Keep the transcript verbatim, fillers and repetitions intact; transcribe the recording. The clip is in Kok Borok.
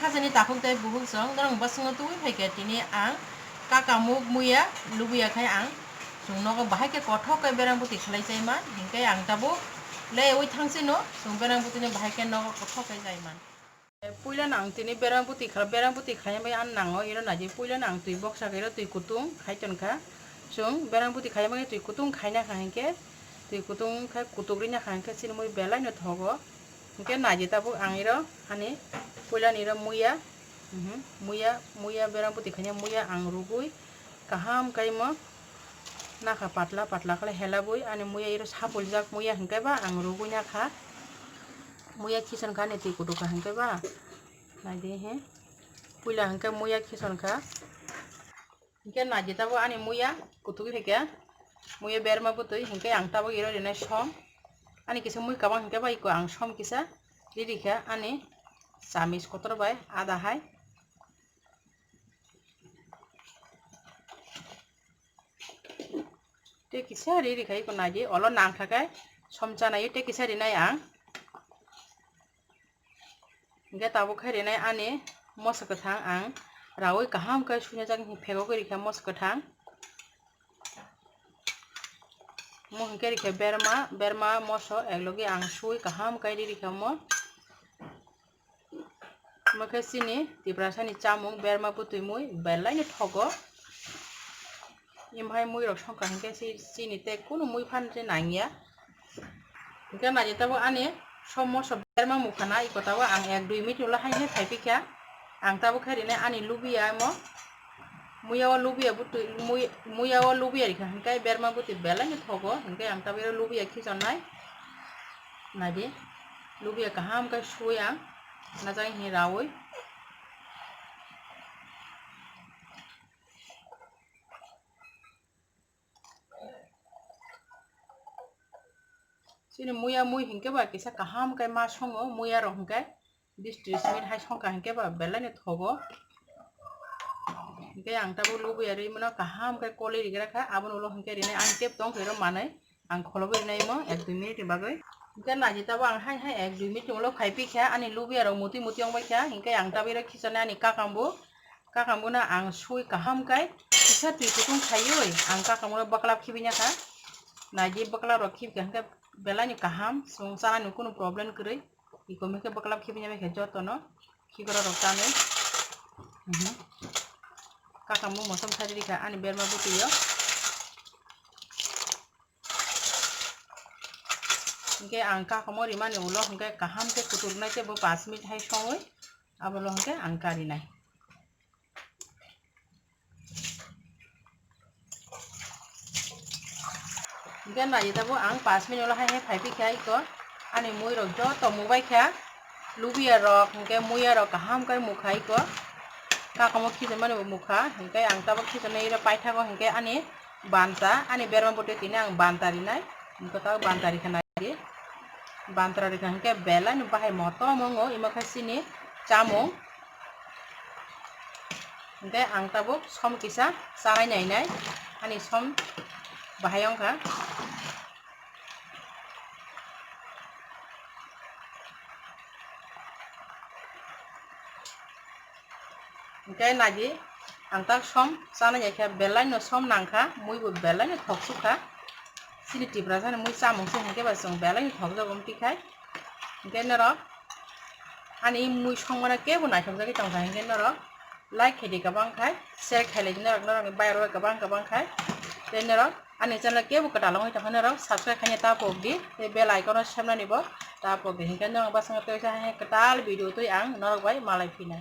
Khajani takhuk tei bukhuk chwng norok bwskango tubui phaikha, tini ang kakamuk muya lubuya khai ang chwng nogo bahai khe kothok khe berang bwtwi khlai chaiman, hinkhe ang tabuk lewi thangsino chwng berang bwtwino bahai khe nogo kothok khe chaiman. Puilano ang tini berang bwtwi kha-, berang bwtwi khaina bai ang nango, iro naidi puilano ang twi boksa khe iro twi kutung khai tonkha. Chwng berang bwtwi khaina bagwi twi kutung khaina kha hinkhe, twi kutung khai kutuk rina kha hinkhe chini mui belaino thogo. Hinkhe naidi tabuk ang iro ani puilani iro muya, mhm, muya, muya berang bwtwi khaina muya ang rugwi kaham khe mo nakha patla patla khlai helabwi ani muya iro sapuljak muya hinkhe ba ang rugwi nakha. Muya khison kha ani twi kutuk kha hinkhe ba. Naidi he. Puila hinkhe muya khison kha. Hinkhe naidi tabuk ani muya kutuk phaikha. Muya berma bwtwi hinkhe ang tabuk iro rinai som. Ani kisa mui kabang hinkhe ba iko ang som kisa ri rikha ani chamis kotor bai ada hai. Tei kisa ri rikha iko naidi, olo nangkha khe som chanai tei kisa rinai ang. Hinkhe tabuk khe rinai ani moso kwthang ang raui kaham khe suinajak phegogwi rikha moso kwthang. Mo hinkhe rikha berma, berma moso eklogi ang sui kaham khe ri rikha mo. Omo khe chini Tiprasani chamung berma bwtwi mui belaino thogo. Imhai muirok songkha hinkhe si-, chini tei kunu mui phan se nangya. Hinkhe naidi tabuk ani som moso berma mukhana iko tabuk ang ek dui minute ulo hai hai phai phikha. Ang tabuk khe rinai ani lubiya omo. Muya o lubiya bwtwi, mui-, muya o lubiya rikha hinkhe berma bwtwi belaino thogo, hinkhe ang tabuk oro lubiya khichonai. Naidi, lubiya kaham khe sui ang, najai hinwi raui. Chini muya mui hinkhe ba kisa kaham khe ma songo, muya rok hinkhe bis tris minute hai songkha hinkhe ba belai no thogo. Hinkhe ang tabuk lubuya rwi mano kaham khe kolwi rigra kha, aboni ulo hinkhe rinai ang tep tong khe ro manwi ang kholobo rinai mo ek dui minute ni bagwi. Hinkhe naidi tabuk ang hai hai ek dui minute ni ulo khai pi kha, ani lubuya rok mutwi mutwi ong bai kha, hinkhe ang tabuk iro khichonai ani kakambo. Kakambo no ang sui kaham khe kisa twi kutung khaiwi ang kakambo no bwklap khibi na kha. Naidi bwklap rok khibi kha hinkhe belai ni kaham, chwng chanani kunu problem kwrwi. Iko hinkhe bwklap khibi na bai kha joto no khikrok rok chanwi. Mhm. Kakambo mosom sari rikha ani berma bwtwi o. Hinkhe ang kakambo rimani ulo hinkhe kaham khe kutuk nai tei bo panch minute hai songwi aboni ulo hinkhe ang karinai. Hinkhe naidi tabuk ang panch minute ulo hai hai phai pi kha iko ani mui rok joto mubai kha, lubuya rok hinkhe muya rok kaham khe mukha iko, kakambo khichonmani bo mukha, hinkhe ang tabuk khichonwi iro paithago hinkhe ani banta, ani berma bwtwi tini ang banta rinai, hinkhe tabuk banta rikha naidi. Bantra rikha hinkhe belai no bahai motom wngo, imo khe chini chamung. Hinkhe ang tabuk som kisa chanai nainai, ani som bahai wngkha. Hinkhe naidi, ang tak som chanai naikhe belai no som nangkha, mui bo belai no thok sukha. Chini Tiprasa ni mui chamung se hinkhe ba chwng belai no thok jago wng tikhai. Hinkhe norok ani mui songmano kebo naithok jagwi tongkha hinkhe norok like khaidi kwbang khai, share khailai di norok, norokni bayar bai kwbang kwbang khai. Tei norok ani channel kebo kwtal wngwi tongkha norok subscribe khaina ta pok di, tei bell icon no semnani bo ta pok di, hinkhe norok bwskango tei kwtal video twi ang norok bai malai phinai.